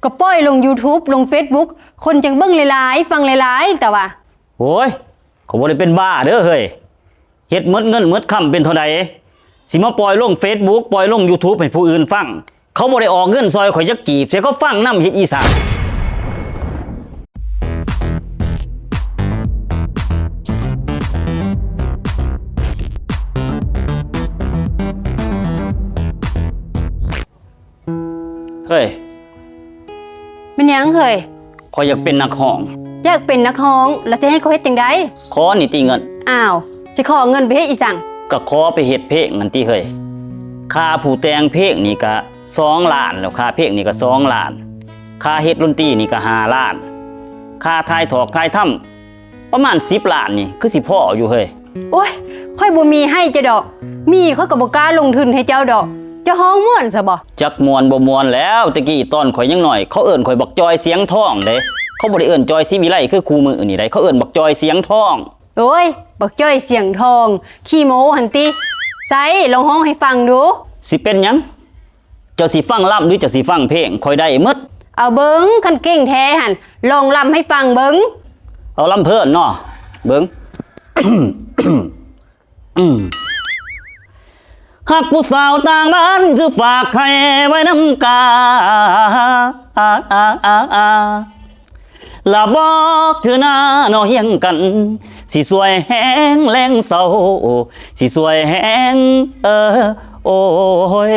ກໍປ່ອຍລົງຢູທູບ ລົງເຟສບຸກ ຄົນຈັ່ງເບິ່ງຫຼາຍໆ ຟັງຫຼາຍໆ ຕະຫວາ. ໂອ້ຍ ຂ້ອຍບໍ່ໄດ້ເປັນບ້າເດີເຮີ້ຍ. ເຮັດໝົດເງິນໝົດຄຳເປັນເທົ່າໃດ ຊິມາປ່ອຍລົງເຟສບຸກ ປ່ອຍລົງຢູທູບໃຫ້ຜູ້ອື່ນຟັງ. ເຂົາບໍ່ໄດ້ອອກເງິນຊ່ອຍຂ້ອຍຈັກກີບ ໃຫ້ເຂົາຟັງນຳເຮັດອີ່ສັງ? ເຮີ້ຍ ແມ່ນຫຍັງເຮີ້ຍ? ຂ້ອຍຢາກເປັນນັກຮ້ອງ. ຢາກເປັນນັກຮ້ອງ ແລ້ວຊິໃຫ້ຂ້ອຍເຮັດຈັ່ງໃດ? ຂໍນີ້ຕິເງິນ. ອ້າວ ຊິຂໍເງິນໄປເຮັດອີ່ສັງ? ກໍຂໍໄປເຮັດເພງຫັ້ນຕິເຮີ້ຍ. ຄ່າຜູ້ແຕ່ງເພງນີ້ກະສອງລ້ານແລ້ວ, ຄ່າເພງນີ້ກະສອງລ້ານ, ຄ່າເຮັດດົນຕີນີ້ກະຫ້າລ້ານ, ຄ່າຖ່າຍຖອກຖ່າຍທຳ ປະມານສິບລ້ານນີ້ ຄືຊິພໍຢູ່ເຮີ້ຍ. ໂອ້ຍ ຂ້ອຍບໍ່ມີໃຫ້ເຈົ້າດອກ, ມີຂ້ອຍກໍບໍ່ກ້າລົງທຶນໃຫ້ເຈົ້າດອກ. ເຈົ້າຮ້ອງມ່ວນຊະບໍ່? ຈັກມ່ວນບໍ່ມ່ວນແລ້ວ, ແຕ່ກີ້ຕອນຂ້ອຍຍັງນ້ອຍ ເຂົາເອີ້ນຂ້ອຍບັກຈ່ອຍສຽງທອງເດ້. ເຂົາບໍ່ໄດ້ເອີ້ນຈ່ອຍ ສີວິໄລ ຄືຄູ່ມື້ນີ້ໃດ, ເຂົາເອີ້ນບັກຈ່ອຍສຽງທອງ. ໂອ້ຍ ບັກຈ່ອຍສຽງທອງ ຂີ້ໂມ້ຫັ້ນຕິ. ໃສ ລອງຮ້ອງໃຫ້ຟັງດູ. ຊິເປັນຫຍັງ? ເຈົ້າຊິຟັງລຳ ຫຼື ເຈົ້າຊິຟັງເພງ? ຂ້ອຍໄດ້ໝົດ. ເອົາເບິ່ງ ຄັນເກັ່ງແທ້ຫັ້ນ ລອງລຳໃຫ້ຟັງເບິ່ງ. ເອົາລຳເພີນເນາະ ເບິ່ງ. ຮັກຜູ້ສາວຕ່າງບ້ານ ຄືຝາກໄຂ່ໄວ້ນຳກາ ລະບອກຄືໜ້າເນາະຮຽງກັນ ຊິຊ່ວຍແຮງແລງເຊົາ ຊິຊ່ວຍແຮງ ເອີ ໂອ້ຍ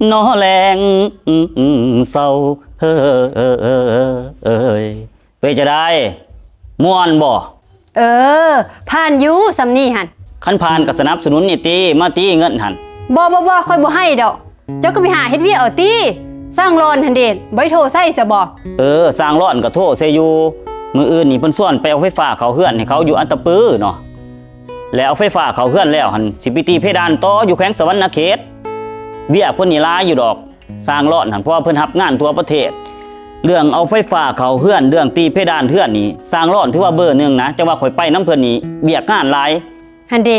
ເນາະແລງເຊົາ ເຮີ້ຍ. ເປັນຈັ່ງໃດ ມ່ວນບໍ່? ເອີ ຜ່ານຢູ່ ສ່ຳນີ້ຫັ້ນ. ຄັນຜ່ານກໍສະໜັບສະໜູນນີ້ຕິ ມາຕິເງິນຫັ້ນ. ບໍ່ ບໍ່ ບໍ່ ຂ້ອຍບໍ່ໃຫ້ດອກ. ເຈົ້າກໍໄປຫາເຮັດວຽກເອົາຕິ. ຊ່າງລ້ອນຫັ້ນເດ ບໍ່ໄດ້ໂທໃສ່ຊະບໍ່? ເອີ ຊ່າງລ້ອນກໍໂທໃສ່ຢູ່. ມື້ອື່ນນີ້ເພິ່ນຊວນໄປເອົາໄຟຟ້າເຂົ້າເຮືອນໃຫ້ເຂົາຢູ່ອັດຕະປືເນາະ. ແລ້ວເອົາໄຟຟ້າເຂົ້າເຮືອນແລ້ວຫັ້ນ ຊິໄປຕີເພດານຕໍ່ຢູ່ແຂວງສະຫວັນນະເຂດ. ວຽກເພິ່ນນີ້ຫຼາຍຢູ່ດອກ. ຊ່າງລ້ອນຫັ້ນ ເພາະວ່າເພິ່ນຮັບງານທົ່ວປະເທດ. ເລື່ອງເອົາໄຟຟ້າເຂົ້າເຮືອນ ເລື່ອງຕີເພດານເຮືອນນີ້ ຊ່າງລ້ອນຖືວ່າເບີໜຶ່ງນະ. ຈັ່ງວ່າຂ້ອຍໄປນຳເພິ່ນນີ້ ວຽກງານຫຼາຍ. ຫັ້ນເດ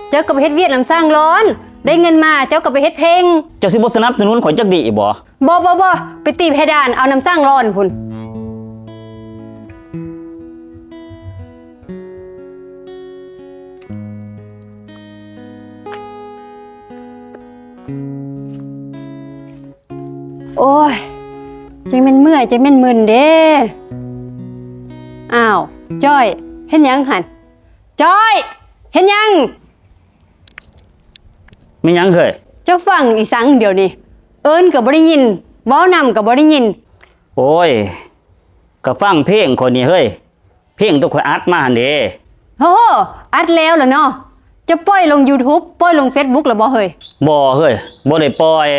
ເຈົ້າກໍໄປເຮັດວຽກນຳຊ່າງລ້ອນ ໄດ້ເງິນມາເຈົ້າກໍໄປເຮັດເພງ. ເຈົ້າຊິບໍ່ສະໜັບສະໜູນຂ້ອຍຈັກດີ້ບໍ? ບໍ່ ບໍ່ ບໍ່ ໄປຕີເພດານເອົານຳຊ່າງລ້ອນພຸ້ນ. ໂອ້ຍ ຈັ່ງແມ່ນເມື່ອຍ ຈັ່ງແມ່ນມຶນເດ້. ອ້າວ ຈ້ອຍ ເຮັດຫຍັງຫັ້ນ? ຈ້ອຍ ເຮັດຫຍັງ? ແມ່ນຫຍັງເຮີ້ຍ? ເຈົ້າຟັງອີ່ສັງດຽວນີ້? ເອີ້ນກໍບໍ່ໄດ້ຍິນ ເວົ້ານຳກໍບໍ່ໄດ້ຍິນ. ໂອ້ຍ ກໍຟັງເພງຂ້ອຍນີ້ເຮີ້ຍ. ເພງໂຕຂ້ອຍອັດມາຫັ້ນເດ້. ໂອ້ ອັດແລ້ວລະເນາະ. ເຈົ້າປ່ອຍລົງຢູທູບ ປ່ອຍລົງເຟສບຸກລະບໍ່ເຮີ້ຍ? ບໍ່ເຮີ້ຍ ບໍ່ໄດ້ປ່ອຍ.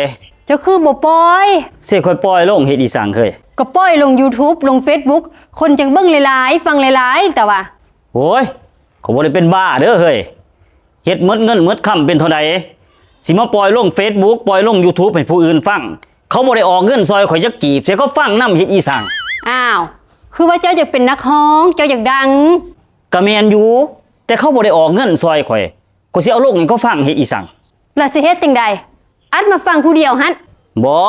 ເຈົ້າຄືບໍ່ປ່ອຍ? ຊິຂ້ອຍປ່ອຍລົງເຮັດອີ່ສັງເຮີ້ຍ? ກໍປ່ອຍລົງຢູທູບ ລົງເຟສບຸກ ຄົນຈັ່ງເບິ່ງຫຼາຍໆ ຟັງຫຼາຍໆ ຕະຫວາ. ໂອ້ຍ ຂ້ອຍບໍ່ໄດ້ເປັນບ້າເດີເຮີ້ຍ. ເຮັດໝົດເງິນໝົດຄຳເປັນເທົ່າໃດ ຊິມາປ່ອຍລົງເຟສບຸກ ປ່ອຍລົງຢູທູບໃຫ້ຜູ້ອື່ນຟັງ. ເຂົາບໍ່ໄດ້ອອກເງິນຊ່ອຍຂ້ອຍຈັກກີບ ໃຫ້ເຂົາຟັງນຳເຮັດອີ່ສັງ? ອ້າວ ຄືວ່າເຈົ້າຢາກເປັນນັກຮ້ອງ ເຈົ້າຢາກດັງ? ກະແມ່ນຢູ່ ແຕ່ເຂົາບໍ່ໄດ້ອອກເງິນຊ່ອຍຂ້ອຍ ຂ້ອຍຊິເອົາລົງໃຫ້ເຂົາຟັງເຮັດອີ່ສັງ? ລະຊິເຮັດຈັ່ງໃດ? ອັດມາຟັງຜູ້ດຽວຫັ້ນ? ບໍ່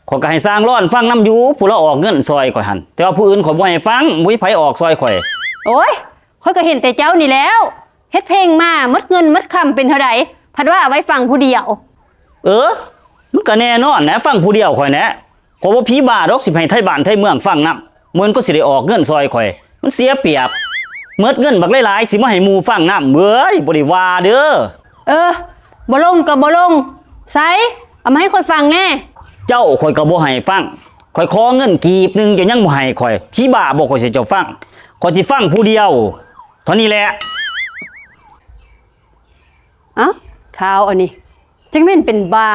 ຂ້ອຍກໍໃຫ້ຊ່າງລ້ອນຟັງນຳຢູ່ ຜູ້ລາວອອກເງິນຊ່ອຍຂ້ອຍຫັ້ນ ແຕ່ວ່າຜູ້ອື່ນຂ້ອຍບໍ່ໃຫ້ຟັງ ບໍ່ມີໃຜອອກຊ່ອຍຂ້ອຍ. ໂອ້ຍ ຂ້ອຍກໍເຫັນແຕ່ເຈົ້ານີ້ແລ້ວ ເຮັດເພງມາໝົດເງິນໝົດຄຳເປັນເທົ່າໃດ ພັດວ່າເອົາໄວ້ຟັງຜູ້ດຽວ. ເອີ ມັນກໍແນ່ນອນແຫຼະ ຟັງຜູ້ດຽວຂ້ອຍແຫຼະ. ຂ້ອຍບໍ່ຜີບ້າດອກ ຊິໃຫ້ໄທບ້ານໄທເມືອງຟັງນຳ ບໍ່ແມ່ນກໍຊິໄດ້ອອກເງິນຊ່ອຍຂ້ອຍ ມັນເສຍປຽບ. ໝົດເງິນບັກຫຼາຍໆ ຊິມາໃຫ້ໝູ່ຟັງນຳ ເອີຍ ບໍ່ໄດ້ວ່າເດີ. ເອີ ບໍ່ລົງກໍບໍ່ລົງ ໃສ ເອົາມາໃຫ້ຂ້ອຍຟັງແດ່. ເຈົ້າ ຂ້ອຍກໍບໍ່ໃຫ້ຟັງ ຂ້ອຍຂໍເງິນກີບໜຶ່ງ ເຈົ້າຍັງບໍ່ໃຫ້ຂ້ອຍ ຜີບ້າບໍ່ ຂ້ອຍຊິໃຫ້ເຈົ້າຟັງ ຂ້ອຍຊິຟັງຜູ້ດຽວ ເທົ່ານີ້ແຫຼະ. ອ້າວ ທ້າວອັນນີ້ ຈັ່ງແມ່ນເປັນບ້າ.